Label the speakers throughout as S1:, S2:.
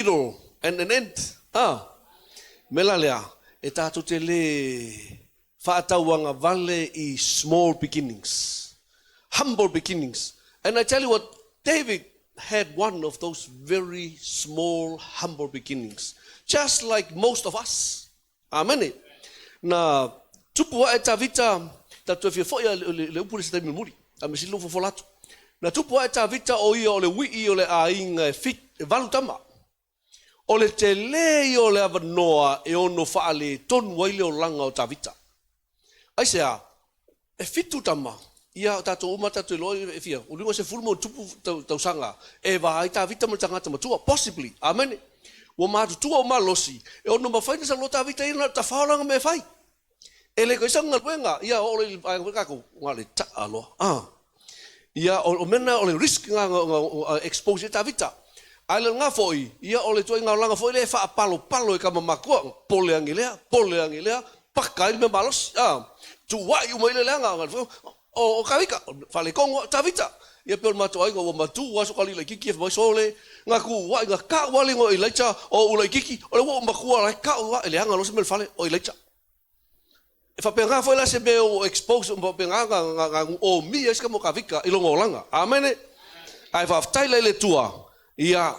S1: Middle and an end. A mea la lea, e tatou te le faatauagavale i small beginnings, humble beginnings. And I tell you what, David had one of those very small humble beginnings, just like most of us. Amene. Na tupu ae Tavita, tatou te fia foi i le upu lea i se taimi mulimuli, a mea sili lou fofola atu. Na tupu ae Tavita o ia o le uii o le aiga e fit, e valu tama. O le tele ia o le avanoa e ono faaletonu ai le olaga o Tavita. Aisea? E fitu tama, ia o tatou uma tatou te iloa e fia, o 50 ma ona tupu tausaga e va ai Tavita ma le tagata matua, possibly. Amene. Ua matutua ua malosi, e ono mafai ona sau loa Tavita ia na o le tafao lana mea e fai. E le toe i sana galuega, ia oo loa i le vaega foi tatou, na o le taa loa. Ah. Ia, o mea na, o le risk na na expose ai Tavita. A o lena foi, ia o le ituaiga olaga foi lea e faapalopalo e tama matua, pole ane lea, pole ane lea, paka ai le mea malosi, a, tuuai uma i le leaga, o Tavita, faaletonu Tavita. Ia pei o le matou aiga ua matu lava so ta alii laitiiti ia fai mai, sole, na tuuai, na tau lava le igoa o Elaija o ou laitiiti, o lea ua ou matua la e tau lava, e leaga loa se mea i le fale, o Elaija. E faapena foi la se mea ua expose uma faapena na omia ai se tama o Tavita i lona olaga. Amene. Ae faafetai la i le Atua, ia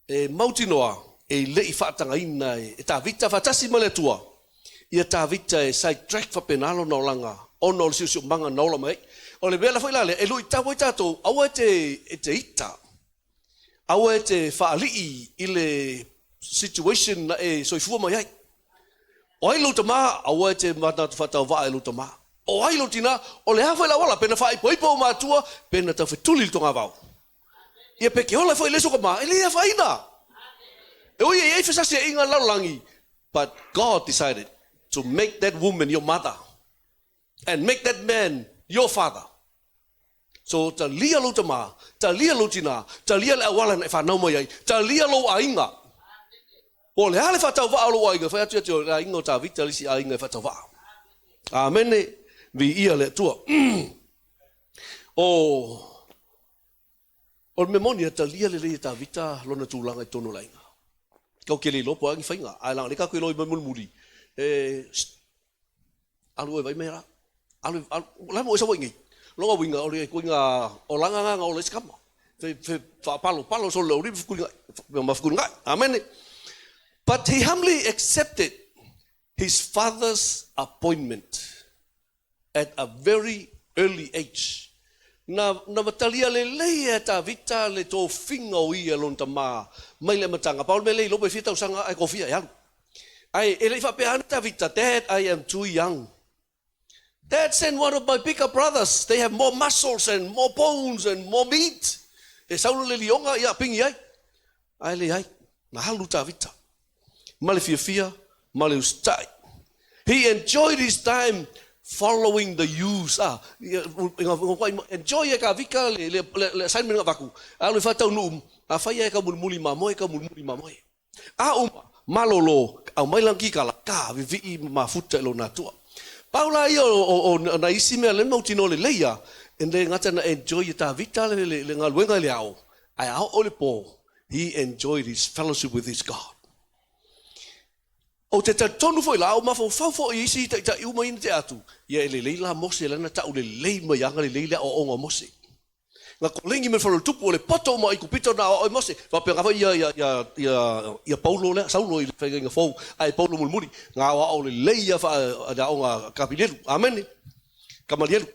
S1: e mautinoa e le i faatagaina e Tavita faatasi ma le Atua ia Tavita e side track faapena lona olaga ona o le siosiomaga na ola mai ai. O le mea la foi la lea e luitau ai tatou, aua e te ita, Aua e te faalii i le situation na e soifua mai ai. O ai lou tama, aua e te manatu faatauvaa i lou tama. O ai lou tina, o le a foi le auala, pe na faaipoipo ou matua, pe na taufetuli i le togavao. Ia pe te ola foi i le isi o tama, e le afaina. E ui e i ai fesasiaiga i le lalolagi, but God decided to make that woman your mother. And make that man your father. So talia lou tama, talia lou tina, talia le auala na e fanau mai ai, talia lou aiga. Po o le a le faatauvaa o lou aiga, fai atu ia te oe, le aiga o Tavita le isi aiga e faatauvaa. Amene, viia le Atua. O O le mea moni, e talia lelei e Tavita lona tulaga i totonu o le aiga. Kau ke le iloa po o a ni faiga, ae leaga o lea tatou te iloa i mea mulimuli, e alu oe vai mai la. Alu, alu, o le a le mea ua e sau ai nei? Lona uiga, o le ituaiga olaga lena na ola ai se tama. Fe, fe, faapalopalo solo le aulima fetulinai, ma fetulinai. Amene. But he humbly accepted his father's appointment. At a very early age. Na, na talia lelei e Tavita le tofiga o ia lona tama mai le amataga. Pau le mea lea iloa pe fia tausaga ae tofia e alu. Ae e le i faapea ane Tavita, Dad, I am too young. Dad, send one of my bigger brothers, they have more muscles and more bones and more meat. E sau le lioga, ia pingi ai. Ae leai, na alu Tavita ma le fiafia ma le usitai. He enjoyed his time following the youths. Ah, enjoy e Tavita le, le, le, le assignment na avatu. Alu e faataunuu, afai e tau mulimuli mamoe, tau mulimuli mamoe. A uma, malolo, aumai lana kikala, ka vivii ma mafuta i lona atua. Pau la ia o, o, o nai isi mea le mautinoa lelei ia, e le gata na enjoy e Tavita le, le, le galuega i le ao, Ae a oo i le pō, he enjoyed his fellowship with his God. Ou te talitonu foi la, a ou mafaufau foi i isi taitai uma ia na tea atu, ia e lelei la Mose lea na tau lelei mai aga lelei le aoaoga o Mose. Na kolegi mai le faletupu o le poto uma o Aikupito na aoao ai Mose. Faapena foi ia, ia, ia, ia, ia Paulo lea, Saulo i le faigaina fou, ae Paulo mulimuli, na aoao lelei ia faa, le aoga a Kapilielu. Amene. Kamalielu.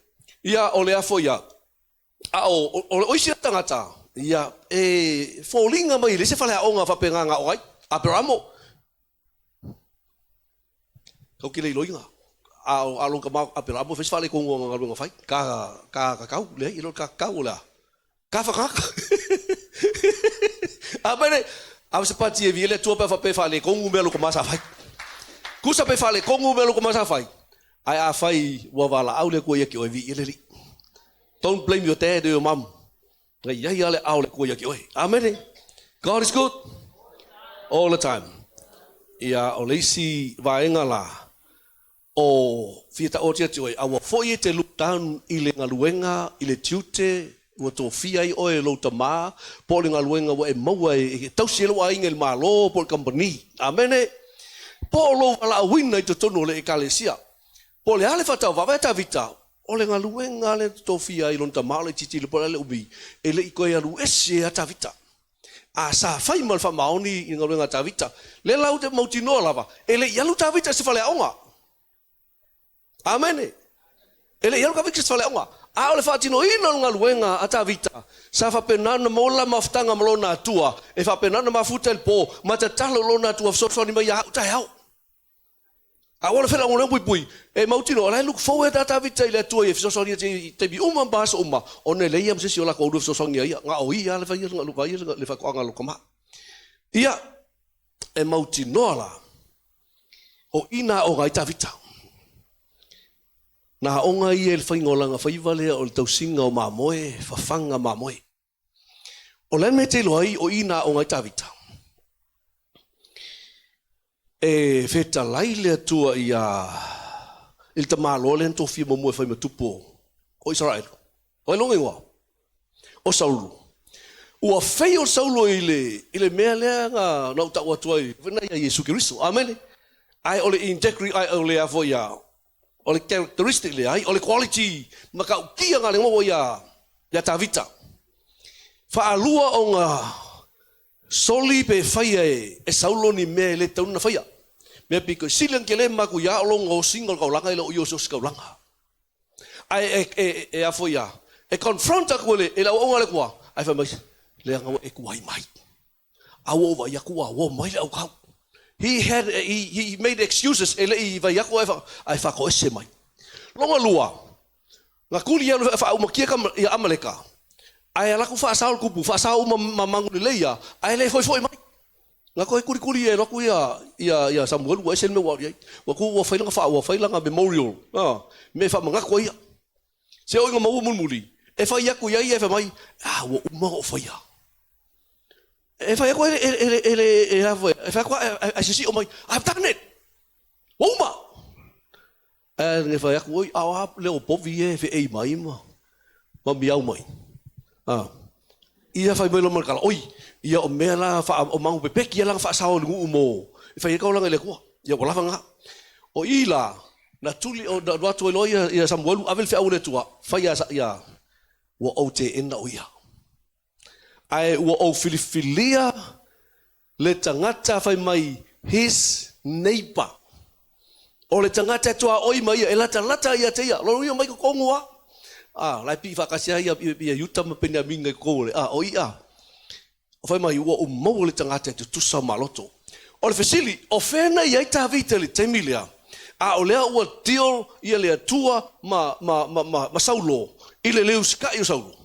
S1: Ia, o le a foi ia, A o, o, o isi tagata, ia, e foliga mai e leai se faleaoga faapena na o ai. Aperamo, kau ke le iloina. A o a lou tama Aperamo e fai se faaletonu o ana galuega fai. Ka, ka kakau, leai, e le o le ka kakau o le a? Ka whakaaka. Amene. A o se pati e vi le Atua pe a faapea e faaletonu mea lou tama sa fai. Tusa pe faaletonu mea lou tama sa fai. Ae afai ua valaau le Atua ia te oe, viia le Alii. Don't blame your dad or your mum. Na i ai lava le aao o le Atua ia te oe. Amene. God is good all the time. Ia, o le isi vaega la, o fia taoto ia te oe, aua foi e te look down i le galuega, i le tiute, ua tofia ai oe e lou tama, po o le galuega ua e maua e tausi ai lou aiga i le Malo po o le kamupani. Amene. Po o lou valaauina i totonu o le Ekalesia. Po o le a le faatauvaa, vaai Tavita, o le galuega lea na tofia ai e lona tama o le itiiti po o le a le umi, e le i toe alu ese lava Tavita. A sa fai ma le faamaoni i le galuega a Tavita. Lea la ou te mautinoa lava, e le i alu Tavita i se faleaoga. Amene. E le i alu Tavita i se faleaoga. A o le faatinoina o le galuega a Tavita, sa faapena ona maua le la mafutaga ma lona Atua, e faapena ona mafuta i le po, ma tatalo i lona Atua, fesoasoani mai ia au taeao. A ua le felagolego puipui, e mautinoa o la e look forward a Tavita i le Atua ia fesoasoani atu i taimi uma ma aso uma, ona e leai lava ma se isi o latou lua e fesoasoani ia ia, na o ia lava le faia le faatoaga a lona tama. Ia, e mautinoa la, o i na aoga ai Tavita. Na aoga ia i le faiga o lana faiva lea o le tausiga o mamoe, fafaga mamoe. O le a le mea e te iloa ai o i na aoga ai Tavita? E fetalai le Atua ia i le tamaloa lea na tofia muamua e fai ma tupu o Isaraelu. O ai lona igoa? O Saulo. Ua fail Saulo i le, i le mea lea na, na ou tau atu ai, na ia Iesu Keriso. Amene. Ae o le integrity, ae o le a foi ia, o le characteristic leai, o le quality matautia na le maua ia, ia Tavita. Faalua ona soli pe faia e, e Saulo ni mea e le tatau ona faia. Mea pito sili ona tele matuia o lona osiga o le taulaga e le o i o se taulaga. Ae e, e, e a foi ia, e confront atu e le, e le auauna a le Atua, ae fai mai, leaga ua e tuai mai. A ua ou vaai atu ua uo mai le aukau. He had he, he made excuses e le i vai atu ae faatoese mai. Lona lua, na tuli ia faaumatia ia Amaleka, ae ala atu faasao le tupu, faasao uma ma magu lelei ia, ae le foifoi mai. Na toe kulikuli e alu atu ia ia ia Samuelu ua ese le mea ua alu i ai. Ua tu ua fai lana faa ua fai lana memorial, mea e faamanatu ai ia. Se oi na maua mulimuli, e fai atu i ai ia e fai mai, ah ua uma ona ou faia. E fai atu e le, e le, e le, e a foi, e fai atu ae sisio mai, I've done it! Ua uma! Ae e fai atu, oi, a o a leo o povi ia e feei mai ma, ma miau mai. Ah. Ia fai mai loa ma le tala, oi, ia o mea la wha, o mangu pepeki ia la whaasao i le nuu mo, e fai ai ka olaga i le Atua. Ia ua lava nga. O i la, na tuli, o, na alu atu ai loa ia, ia Samuelu, ave le feau a le Atua, fai ia, ia, ua ou teena o ia. Ae ua ou filifilia le tagata fai mai his neighbor. O le tagata e tuaoi ma ia, e latalata ia te ia. Lona uiga mai totonu lava. A, la e pii faatasi lava ia, ia Iuta ma Peniamina i totonu o le, a, o ia. Fai mai, ua ou maua le tagata e tutusa ma loto. O le fesili, o fea na i ai Tavita i le taimi lea, a o lea ua deal ia le Atua ma, ma, ma, ma, ma Saulo i le le usikai o Saulo?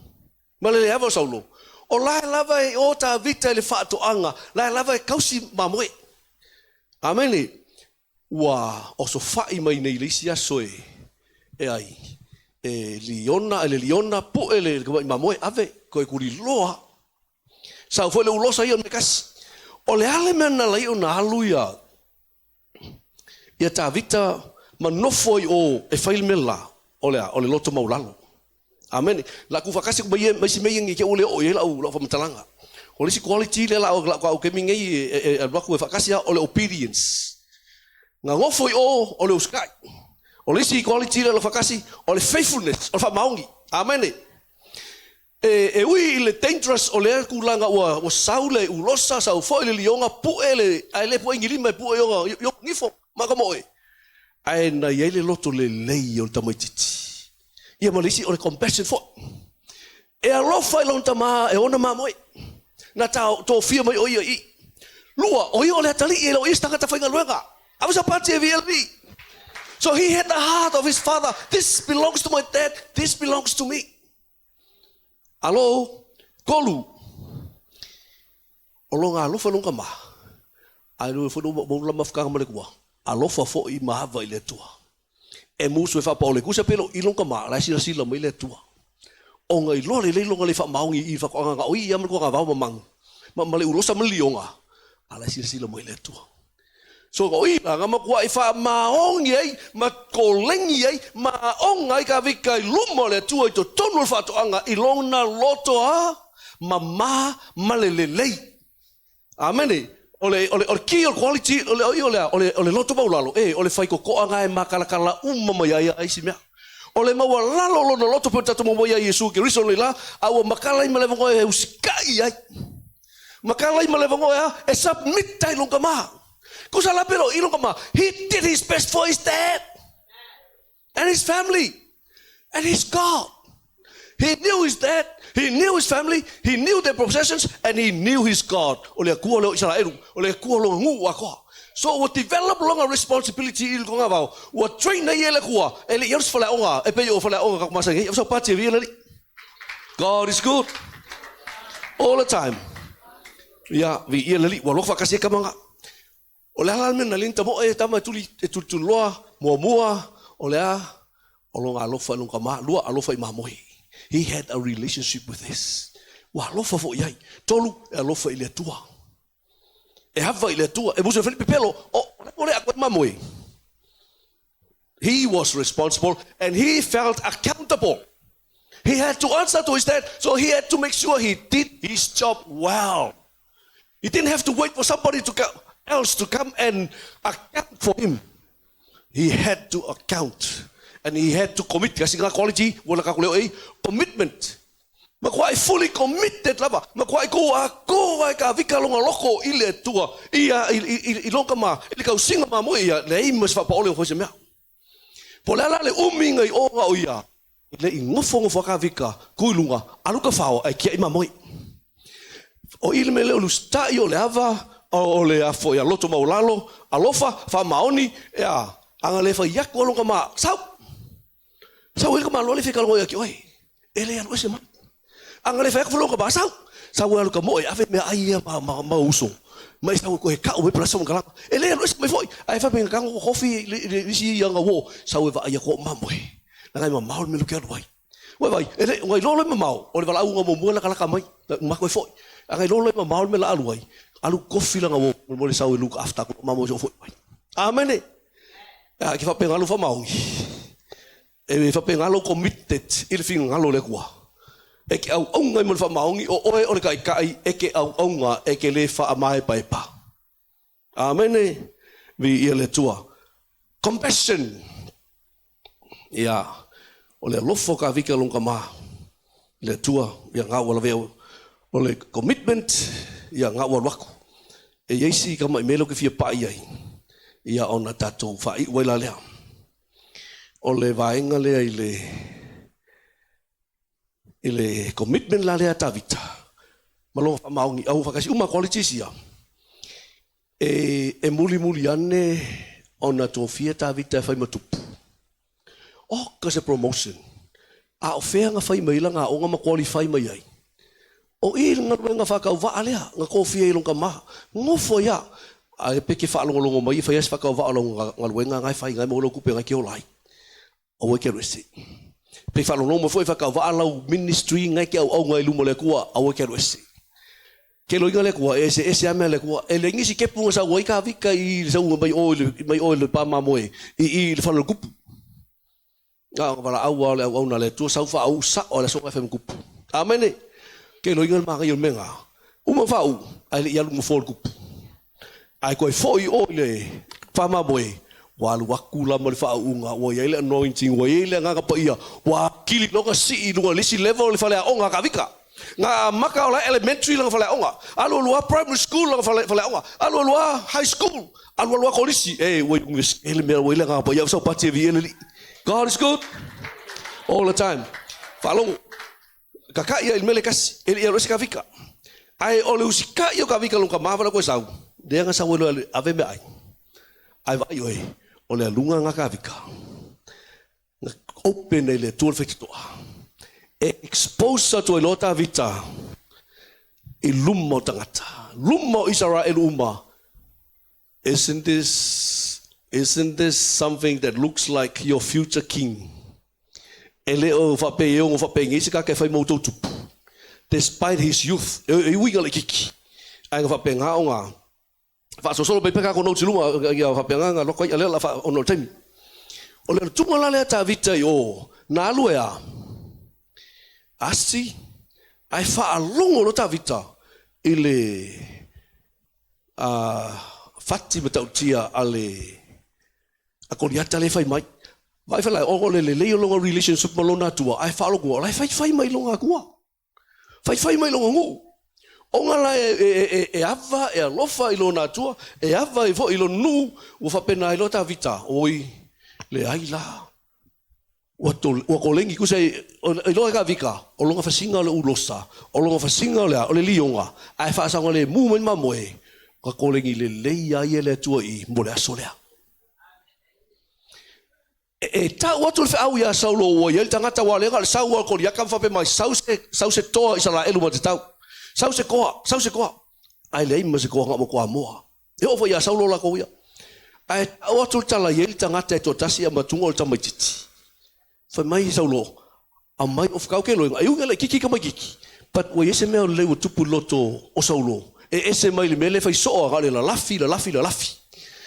S1: Ma le leava o Saulo. O lae lava e o Tavita i le faatoaga, lae lava e kausi mamoe. Amene. Ua osofai mai nei i le isi aso e, e ai, e liona, e le liona, pue le tamai mamoe, ave, toe tuliloa. Sau foi le ulosa ia o le mea tasi. O le a le mea na ala ai ona alu ia, ia Tavita ma nofo ai o e fai le mea la, o le a, o le loto maulalo. Amene. La tuufaatasi atu ma ia ma isi mea ia nei te i ua le oo i ai lau lau faamatalaga. O le isi quality lea la o au taimi nei e, e, e alu atu e faatasi lava, o le obedience. Na nofo i o, o le usikai. O le isi quality lea o le faatasi, o le faithfulness, o le faamaoni. Amene. E, e ui i le dangerous o lea tulaga ua, ua sau le ulosa, sau foi le lioga, pue le, ae le pue i ni lima e pue i ona, i ona nifo, ma ka moe. Ae na i ai le loto lelei o le tamaitiiti. Ia ma le isi o le compassion foi. E alofa i lona tama e ona mamoe. Na tofia mai o ia i. Lua, o ia o le atalii e le o ia se tagata faigaluega. Ave sa pati e VLV. So he had the heart of his father. This belongs to my dad. This belongs to me. Alo, tolu. O lona alofa i lona tama, ae lua foi lou lama mafutaga ma le Atua, alofa foi ma ava i le Atua. E musu e faapaole kusa pe i lona tama, la e silasila mai le Atua. Ona iloa lelei lona le faamaoni i faatoaga na o ia ma le tuaga vao ma manu, ma, ma le ulosa ma le lioga, a la e silasila mai le Atua. So o i la nga makuaʻi faamaoni ai ma koleni ai ma aoga ai Kavika i luma o le Atua i totonu o le faatoaga i lona loto a mamā ma le lelei. Amene. O le, o le, o le key o le quality, o le, o le, o le, o le loto maulalo, e, o le faikokoa nga e makalakala uma mai ai a isi mea. O le maualalo o lona loto pe o tatou maua ia Iesu Keriso le la, a ua makala i malevagoa e usikai ai. Makala i malevagoa e a, e submit ai longa ma. Kusa la pelo i longa ma. He did his best for his dad and his family and his God. He knew his dad, he knew his family, he knew their possessions, and he knew his God. O le Atua lea o Isaraelu, o le Atua o lona nuu atoa. So ua develop lona responsibility i le toga vao, ua train ai e le Atua, e le i alu se faleaoga, e pei o faleaoga ka masani ai, sau pati e via le alii. God is good all the time. Ia, viia le Alii, ua alofa faatasi ai tama na. O le a la le mea na lini tamo e tama e tuli e tulituliloa muamua o le a o lona alofa i lona tama lua alofa i mamoe. He had a relationship with his. Ua alofa foi i ai. Tolu e alofa i le Atua. E ava i le Atua. E musu e fai le pepelo o o le a mamoe. He was responsible and he felt accountable. He had to answer to his dad, so he had to make sure he did his job well. He didn't have to wait for somebody to come, else to come and account for him. He had to account and he had to commit. Kasi nga quality, wala ka kuleo eh, commitment. Makuaʻi fully committed lava, makuaʻi kou atoa e kavika lona loko i le Atua, ia i, i, i, i lona ma, i le tausiga mamoe ia, leai ma se faapaole o fai se mea. Po o le a la le umi na i o na o ia, e le i nofonofo a kavika, ku i luga, alu ka fao ae kiaʻi mamoe. O i le mea lea o le usitaʻi o le ava, o le afo ia loto maualalo, alofa, faamaoni, ea, a na le fai atu a lona ma, sau! Sau ai ka malo le fika ia ki oe. E le alu ese mai. Anga le fai atu ka ba sau. Sau alu ka moe ave mea ai ia ma ma ma uso. Mai sau ko he kau e pala sau ka E le alu ese mai foi. Ai fa penga kango kofi le le isi ia nga wo. Sau e va ia ko mamoe. Na ngai mamao le mea ke alu ai. Ua vai, e le, ngai lolo e mamao, o le valaau nga muamua laka laka mai, ma koe foi. A ngai lolo e mamao le mea la alu ai, alu kofi langa wo, mo le sau e look after ko mamoe so foi mai. Amene. A ke whapenga alo whamaongi. E whapenga alo committed i le finagalo o le Atua. E ke auaunga i mo le whamaongi o oe o le kaikai e ke auaunga e ke le whaamaepaepa. Amene. Vi ia le Atua. Compassion. Ia, o le alofa o ka vika long ka ma. Le Atua, ia ngā ua lawe o le commitment, ia ngā ua luaku. E iai si ka mai mele o ke fia pa'i ai, ia ona tatou faai'u ai la lea. O le vaega lea i le, i le commitment la lea a Tavita, ma lona faamaoni, au faakasi uma qualities ia, e, e mulimuli ane ona tofia Tavita e fai ma tupu. Oka se promotion. A o fea na fai mai la aoga ma qualify mai ai? O i le galuega faatauvaa lea na tofia i lona tama. Nofo ai a. Ae pe ke faalogologo mai e fai lava se faatauvaa o lau galuega na e fai na e maua lau tupe na e te ola ai. Aua e te alu ese. Pe faalogologo mai foi e faatauvaa lau ministry na e te auauna i luma o le Atua, aua e te alu ese. Ke loina le Atua, e eseese lava mea a le Atua. E leai nisi kepu na sau ai Kavika i le sauga mai o i le, mai o i le pa mamoe i i le fale o le tupu. Na o valaau lava o le auauna a le Atua sau faauu sao lava i le aso na e fai ma tupu. Amene. Ke loina le manaia o le mea lena. Uma faauu, ae le i alu nofoa o le tupu. Ae toe foi o i le pa mamoe, ua alu atu la ma le faauuga, ua i ai le anointing, ua i ai le Agaga Paia, ua atili loa ona sii i luga i le isi level o le faleaoga a Kavika. Nga amata o la elementary lana faleaoga, alu alu lava primary school lana faleaoga, alu alu lava high school, alu alu lava kolisi, e ua university le mea ua i ai le Agaga Paia, sau pati e viia le Alii. God is good all the time. Faalogo. Kakaʻi ia i le mele kasi, e le i alu ese Kavika. Ae o le usikaʻi o Kavika lona tama wala koe sau, lea na sau ai loa ave meaai. Ae vaai oe, o le aluga na Kavika, na open ai le Atua le faitotoa, e expose atu ai loa Tavita i luma o tagata, luma o Isaraelu uma. Isn't this, isn't this something that looks like your future king? E le o faapea e ono faapenei se tagata e fai ma outou tupu. Despite his youth, e, e uiga laitiiti, ae na faapena ona Faasolosolo mai pea kako notes i luga ia faapena na loko ai lea la fa ona o le taimi. O le alutuga la lea Tavita i o, na alu e a? Asi, ae faalogo loa Tavita i le fati matautia a le a Koliata lea e fai mai. Vaai fai la, o le lelei o lona relationship ma lona Atua, ae faalogo o la e faifai mai lona Atua. Faifai mai lona nuu. Ona la e ava, e alofa i lona Atua, e ava ai foi i lona nuu, ua faapena ai loa Tavita, oi, leai la, ua koleni, tusa e iloa e Tavita, o lona fasiga o le ulosa, o lona fasiga o le a, o le lioga, ae faasaogalemu mai le mamoe, ua koleni lelei lava ia e le Atua i i mo le aso lea. E tau atu le feau iā Saulo ua i ai le tagata aua o lea na o le sau lava o Koliata ma faapea mai, Sau se, sau se toa Isaraelu ma te tau. Sau se toa, sau se toa. Ae leai ma se toa na o Toamoa. E oo foi iā Saulo latou ia. Ae tau atu le tala e i ai le tagata e toatasi a matuga o le tamaitiiti. Fai mai Saulo, Aumai ou fukau ke loina. E ui ina laitiiti tamaitiiti, but ua i ai se mea lelei ua tupu i le loto o Saulo, e ese mai le mea lea e fai soo a na o le lalafi, lalafi, lalafi.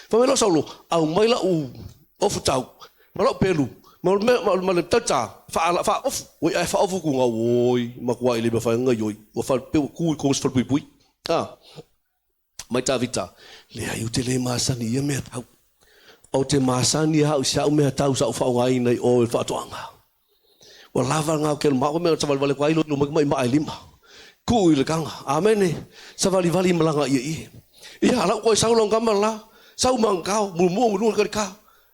S1: Fai mai loa Saulo, Aumai lau ofutau ma lau pelu ma le taita faaofu. Oi ae faaofu tuga, oi, matuai le mafai ona gaioi, ua pei ua tu i totonu o se falepuipui. A. Mai Tavita, Leai, ou te le masani i ia mea tau. Ou te masani au i si au mea tau sa ou faaaogaina i o i le faatoaga. Ua lava lena o kelo maʻu mea savalivali atu ai iloilo mai maʻimaʻa e lima. Kuu i le taga. Amene. Savalivali malaga ieie. Ia, lau koe sau lau tama la, sau magagao, muamua ona lua kalika.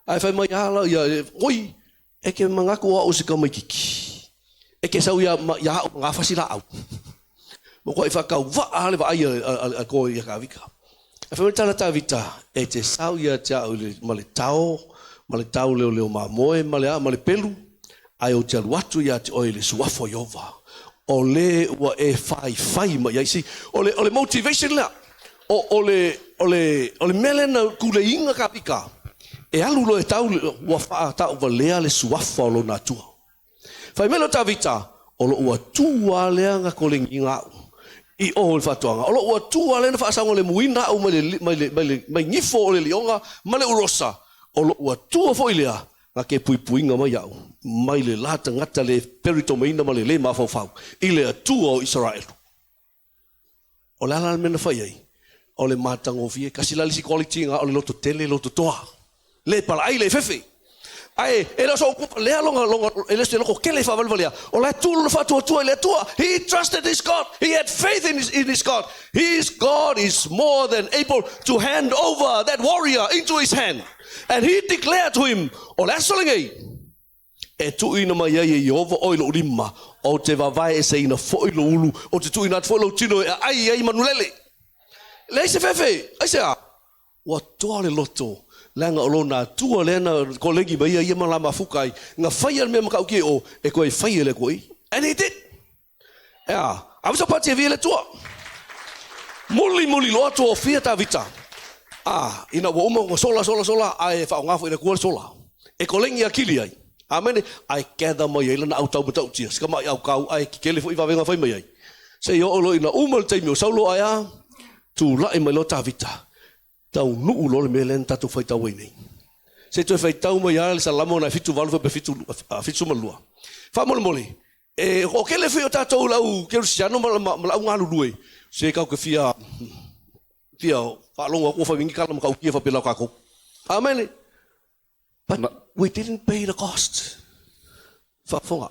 S1: Ae fai mai a la ia, oi, e ke manatu o au o se tamaititi. E ke sau ia, ia au ma gafasi laau. Makuai faatauvaa le vaai a koe ia Tavita. Ae fai mai le tala Tavita, e te sau ia te au ma le tao, ma le tao leoleo mamoe, ma le a, ma le pelu, ae ou te alu atu ia te oe i le suafa o Ieova, o le ua e faifai mai ai. See, o le, o le motivation lea, o, o le, o le, o le mea lea na tuleiina Tavita, e alu loa e tau, ua faatauvalea le suafa o lona Atua. Fai mai loa Tavita, O lou Atua lea na kolegiina au i o i le faatoaga, o lou Atua lea na faasaogalemuina au mai le, mai le, mai le, mai gifo o le lioga ma le urosa, o lou Atua foi lea na ke puipuiga mai au mai le la tagata le peritomeina ma le le mafaufau i le Atua o Isaraelu. O le a la le mea na fai ai? O le matagofie. Kasi la le isi quality na o le loto tele, loto toa. Le palaai, le fefe. Ae e le o so lea longa longa e le se loko kele faavalevalea. O la e tu lona faatuatua i le Atua. He trusted his God. He had faith in his God. His God is more than able to hand over that warrior into his hand. And he declared to him, o le aso lenei, E tuuina mai ai e Ieova oe i lou lima, ou te vavae eseina foi lou ulu, ou te tuuina atu foi lou tino e aai ai manulele. Leai se fefe, aisea? Ua toa le loto, leaga o lona Atua lea na kolegi mai ai ia ma la mafuka ai, na faia le mea matautia i o, e toe fai e le Atua i. And he did! Ea, ave sau pati e via le Atua. Muli muli loa tofia Tavita. A, ina ua uma ona sola sola sola, ae faaaoga foi e le Atua le sola. E kolegi akili ai. Amene. Ae gather mai ai lana autau matautia, si tamai autau, ae kekele foi vavega fai mai ai. Seia oo loa ina uma le taimi o Saulo ae a, tulai mai loa Tavita. Taunuu loa le mea lea na tatou faitau ai nei. Se i toe faitau mai lava le Salamo na e 78 faapea 72. Faamolemole, E toatele foi o tatou le au kerisiano ma le au galulue, se tatou te fia fia faalogo atu ua fai mai ni tala matautia faapena o tatou. Amene. But we didn't pay the cost. Faafofoga.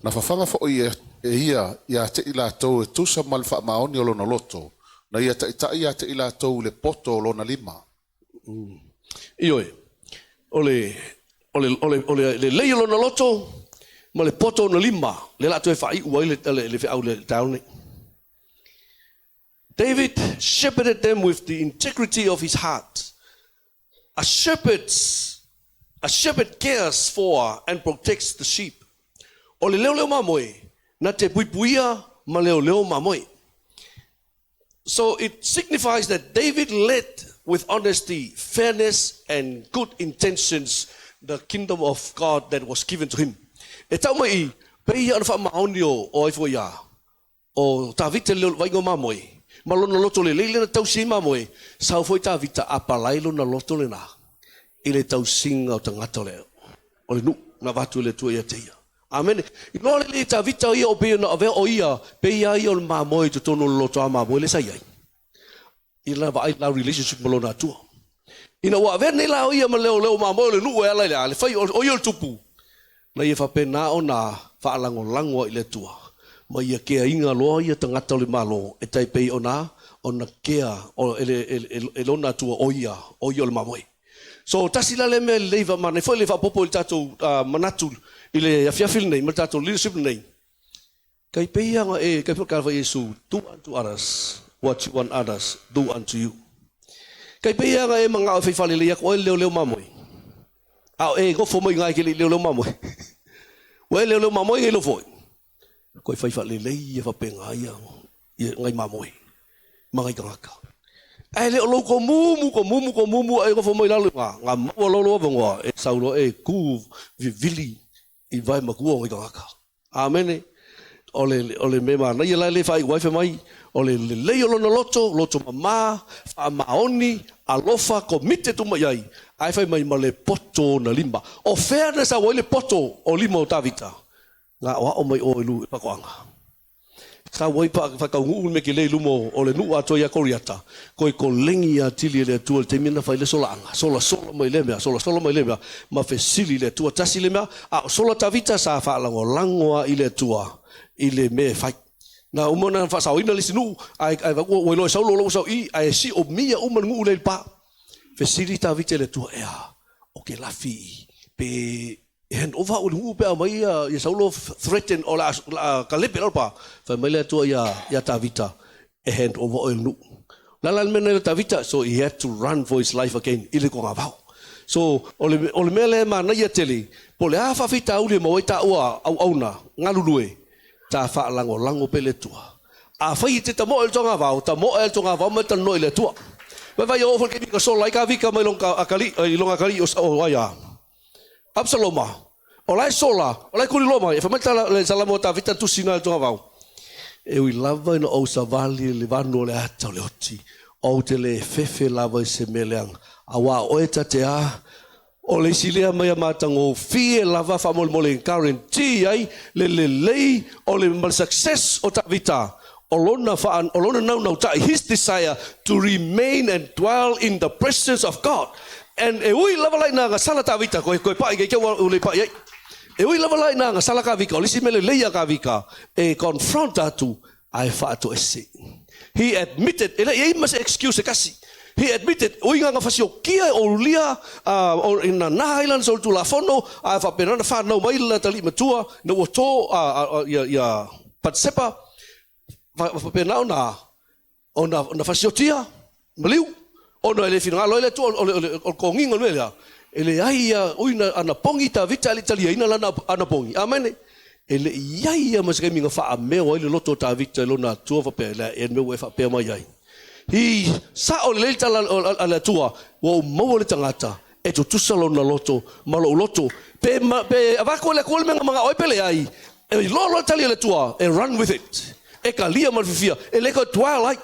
S2: Na fafaga foi e ia ia te i latou e tusa ma le faamaoni o lona loto, na ia taitai ia te i latou i le poto o lona lima.
S1: Ioe, o le, o le, o le, o le lelei o lona loto ma le poto o lona lima, lea o le a toe faaiu ai le, le, le feau i le taeao lenei. David shepherded them with the integrity of his heart. A shepherd's, a shepherd cares for and protects the sheep. O le leoleo mamoe, na te puipuia ma leoleo mamoe. So it signifies that David led with honesty, fairness and good intentions the kingdom of God that was given to him. E tau mai i, pei ia ona faamaoni o, o ai foi ia, o Tavita i le vaaiga o mamoe, Ma lona loto lelei lea na tausi ai mamoe, sau foi Tavita apalai lona loto lena i le tausiga o tagata o le o le nuu na avatu e le Atua ia te ia. Amene. Iloa lelei e Tavita ia o pei ona avea o ia, pei a ia o le mamoe i totonu o le lotoa mamoe lea sa i ai. I lana vaai la relationship ma lona Atua. Ina ua avea nei la o ia ma leoleo mamoe o le nuu e ala i le a le fai o ia o le tupu, na ia faapena ona faalagolago ai i le Atua ma ia keaina loa ia tagata o le Malo e tai pei ona ona kea o, e, le, e, e, e lona Atua o ia, o ia o le mamoe. So tasi la lea mea lelei manaia foi le faaopoopo i le tatou manatu i le afiafi lenei ma le tatou leadership lenei. Kai pei ia e kai foi ka Iesu, do unto others what you want others do unto you. Kai pei ia e mangao e fai falelei aku oe leoleo mamoe. A o e gofo mai ngai ke le leoleo mamoe. Ua e leoleo mamoe ngai lofo. Koe fai faalelei ia faapena ia ia ngai mamoe ma ngai tagata. Ae le o lou tomumu, tomumu, tomumu ae nofo mai lalo nga, nga maua lolo avanoa e sau loa e ku vivili i vae matua o ngai tagata. Amene. O le, o le mea manaia la le faaiu ai fai mai, o le lelei o lona loto, loto mama, faamaoni, alofa, committed uma i ai, ae fai mai ma le poto o na lima. O fea na sau ai le poto o lima o Tavita? Na aoao mai o i lu faatoaga. Sau ai faataunuu le mea kelei i luma o le nuu atoa ia Koriata, koe kolegi atili e le Atua i le taimi na fai le solaaga, solasola mai lea mea, solasola mai lea mea, ma fesili i le Atua. Tasi le mea, a o sola Tavita sa faalagolago lava i le Atua i le mea e fai. Na uma ona faasaoina le isi nuu, ae ae ua iloa e Saulo ua sau i, ae siomia uma le nuu lea i le pa. Fesili Tavita i le Atua, ea, o ke lafi i, pe e hand over au i le nuu pe a aumai ia Saulo threaten o le a kalepe lalo pa. Fai mai le Atua ia ia Tavita, e hand over oe i le nuu. O le a la le mea na i Tavita? So he had to run for his life again i le togavao. So o le, o le mea lea e manaia tele, po o le a faafitauli e maua ai taua auauna galulue, ta faalagolago pea i le Atua. Afai e te tamoe i le togavao, tamoe le togavao ma e talanoa i le Atua. Vaivai o oo foi le taimi na sola ai Kavika mai lona atalii, i lona atalii o ai a? Absaloma, o la e sola, o la e kuliloa mai, e fai mai le Salamo a Tavita na tusi na i le togavao, E ui lava ina ou savali i le vanu o le ata o le oti, ou te le fefe lava i se mea leaga, auā oe ta te a, o le isi lea mea matagofie lava faamolemole e guarantee ai le lelei o le ma le success o Tavita, o lona faa, o lona naunautai, his desire to remain and dwell in the presence of God. And e ui lava la ina gasala Tavita, koe, koe paʻi kei ua le paʻi ai. E ui lava la ina gasala Kavika, o le isi mea lelei ia Kavika, e confront atu, ae faatoese. He admitted, e le i ai ma se excuse e kasi. He admitted, ui nga fasiokia e oulia, o ina na ai lana solitulafono, ae faapena ona whanau mai le tali'i matua, ina ua tō ia, ia Patsepa, faapena ona ona ona fasiotia maliu ona e le finagalo ai le Atua o le, o le, o le kogiga o le mea lea e leai ia ui na ana pogi Tavita e le i taliaina lana ana pogi. Amene. E le i i ai ia ma se taimi na faameo ai le loto o Tavita i lona Atua faapea, e leai ea le mea ua e faapea mai ai. I sao lelei le tala a le Atua, ua ou maua le tagata e tutusa lona loto ma lou loto. Pe, pe avatu e le Atua le mea na manao ai pe leai, e iloa loa le tali a le Atua, e run with it. E kalia ma le fifia, e le toe dwell ai.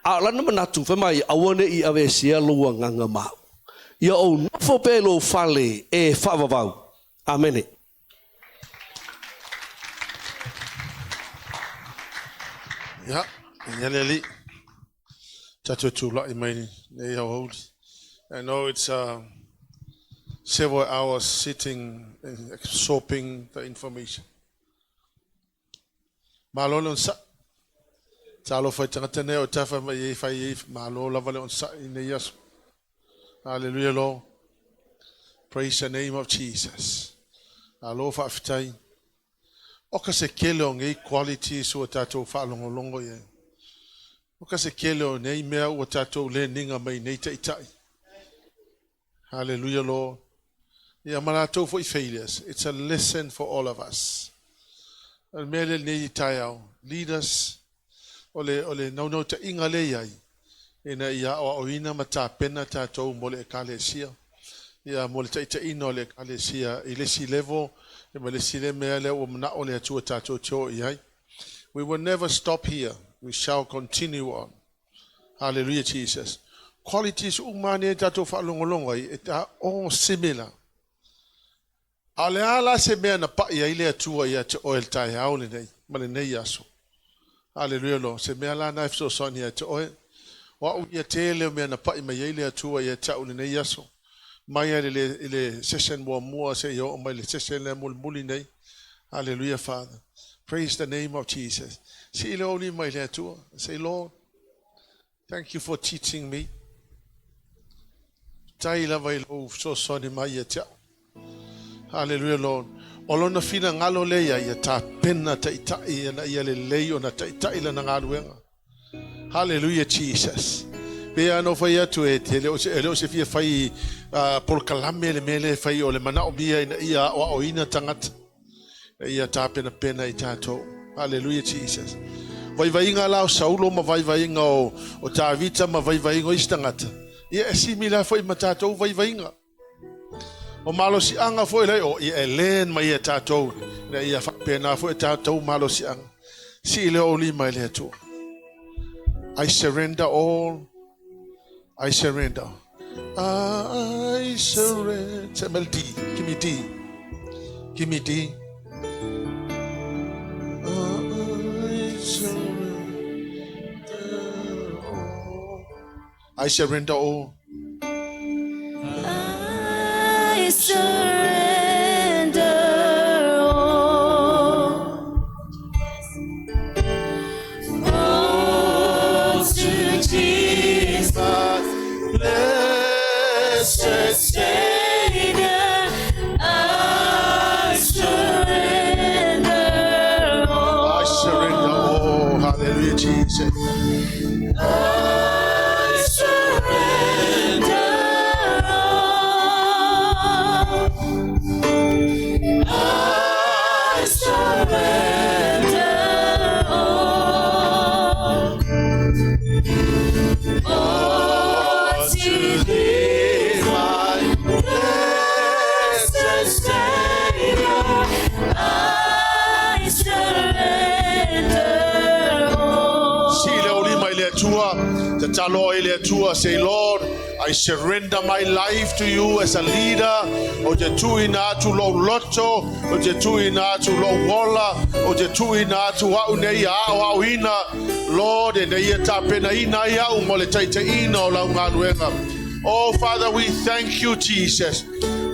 S1: A o lana manatu, fai mai, aua ne i aveesea lou agaga ma au. Ia ou nofo pea i lou fale e faavavau. Amene.
S2: Ia, ia le alii. Tatou tula'i mai lenei aoauli. I know it's several hours sitting and absorbing the information. Malo le onosai. Talofa i tagata nei o tafa mai ei fai ei malo lava le onosai i nei aso. Hallelujah, Lord. Praise the name of Jesus. Alo faafetai. O ka se kele o nei qualities ua tatou faalogologo i ai. O ka se kele o nei mea ua tatou leniga mai nei ta'ita'i. Hallelujah, Lord. Ia ma latou foi failures. It's a lesson for all of us. O le mea lea lenei taeao, leaders, o le, o le naunautaiga lea i ai, ina ia aoaoina ma tapena tatou mo le ekalesia. Ia mo le taitaiina o le ekalesia i le isi level, ma le isi le mea lea ua manao le Atua tatou te o i ai. We will never stop here. We shall continue on. Hallelujah, Jesus. Qualities uma nei tatou faalogologo ai, e ta all similar. A o le a la se mea na pai ai le Atua ia te oe i le taeao lenei, ma lenei aso? Hallelujah, Lord. Se mea la na e fesoasoani ia te oe. O au ia tele o mea na pai mai ai le Atua ia te au lenei aso. Mai ai le, i le session muamua seia oo mai le session lea mulimuli nei. Hallelujah, Father. Praise the name of Jesus. Sii le lima i le Atua. Say, Lord, thank you for teaching me. Faafetai lava i lou fesoasoani mai ia te au. Hallelujah, Lord. O lona finagalo lea ia, ia tapena taitai ina ia lelei ona taitai lana galuega. Hallelujah, Jesus. Pe ano fai atu e te le o se, e le o se fia fai polokalame le mea lea e fai o le manaomia ina ia aoaoina tagata. Ina ia tapenapena i tatou. Hallelujah, Jesus. Vaivaiga la o Saulo ma vaivaiga o Tavita ma vaivaiga o isi tagata. Ia e similar foi ma tatou vaivaiga. O malosiaga foi lai o ia e learn mai e tatou ina ia faapena foi tatou malosiaga. Sii le ou lima i le Atua. I surrender all. I surrender. I surrender. Say D. Give me D. Give me D. I surrender all. I surrender all.
S3: I surrender all. All to Jesus,
S2: Blessed
S3: Savior, I surrender all.
S2: I surrender all. Hallelujah, Jesus.
S3: I surrender all. I surrender all. All to thee,
S2: my
S3: blessed Savior, I surrender all.
S2: Sii le lima i le Atua, tatalo i le Atua, say, Lord, I surrender my life to you as a leader. Ou te tuuina atu lou loto, ou te tuuina atu lou ola, ou te tuuina atu au nei aoaoina. Lord, ina ia tapenaina ai au mo le taitaiina o lau galuega. Oh, Father, we thank you, Jesus.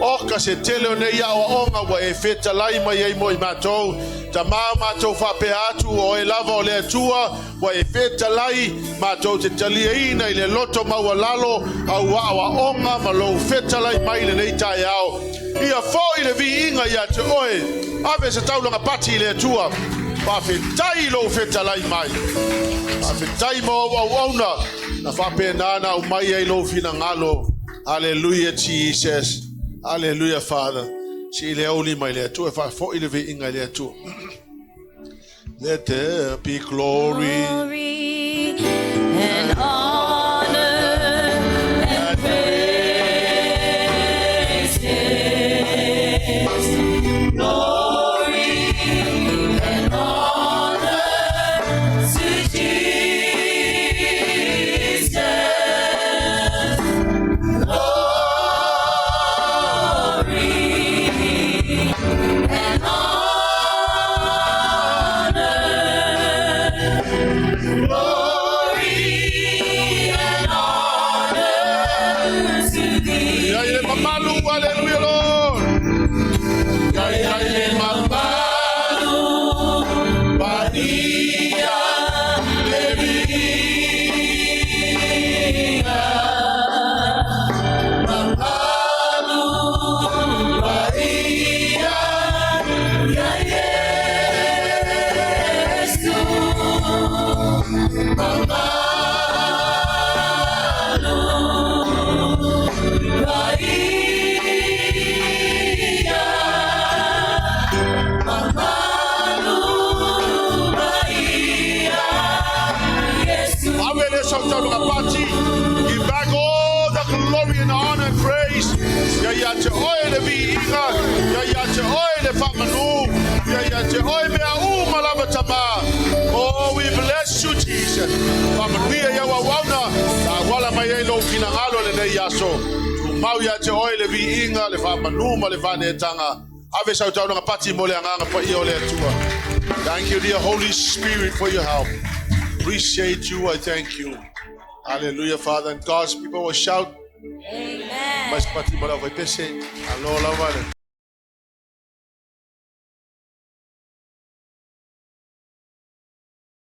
S2: O ka se tele o nei aoaoga ua e fetalai mai ai mo i matou. Tamā matou faapea atu o oe lava o le Atua ua e fetalai matou te taliaina i le loto maualalo au aoaoga ma lou fetalai mai lenei taeao. Ia foi le viiga ia te oe. Ave se taulaga pati i le Atua. Faafetai lou fetalai mai. Faafetai mo au auauna. Na faapena na aumai ai lou finagalo. Hallelujah, Jesus. Hallelujah, Father. Sii le au lima i le Atua e faafoi le viiga i le Atua. Let there be glory.
S3: Glory and honor and praises. Glory and honor to Jesus. Glory and honor. Glory and honor to thee.
S2: Ia i le mamalu, hallelujah, Lord. Ia ia i le mamalu, paia le viiga. Mamalu, paia, ia Iesu. Mamalu,
S3: Paia, mamalu, paia, Iesu.
S2: Ave le sautaulaga pati. Give back all the glory and honor and praise. Ia ia te oe le viiga. Ia ia te oe le faamanu. Ia ia te oe mea uma lava Tamā. Oh, we bless you, Jesus. Jesus. Faamanuia i au auauna, na auala mai ai lou finagalo lenei aso. Tumau ia te oe le viiga, le faamanu ma le faaneetaga. Ave sau taulaga pati mo le agaga paia o le Atua. Thank you, dear Holy Spirit, for your help. Appreciate you. I thank you. Hallelujah, Father. And God's people will shout.
S3: Amen.
S2: Mas pati mo lau pese. Alo lava le.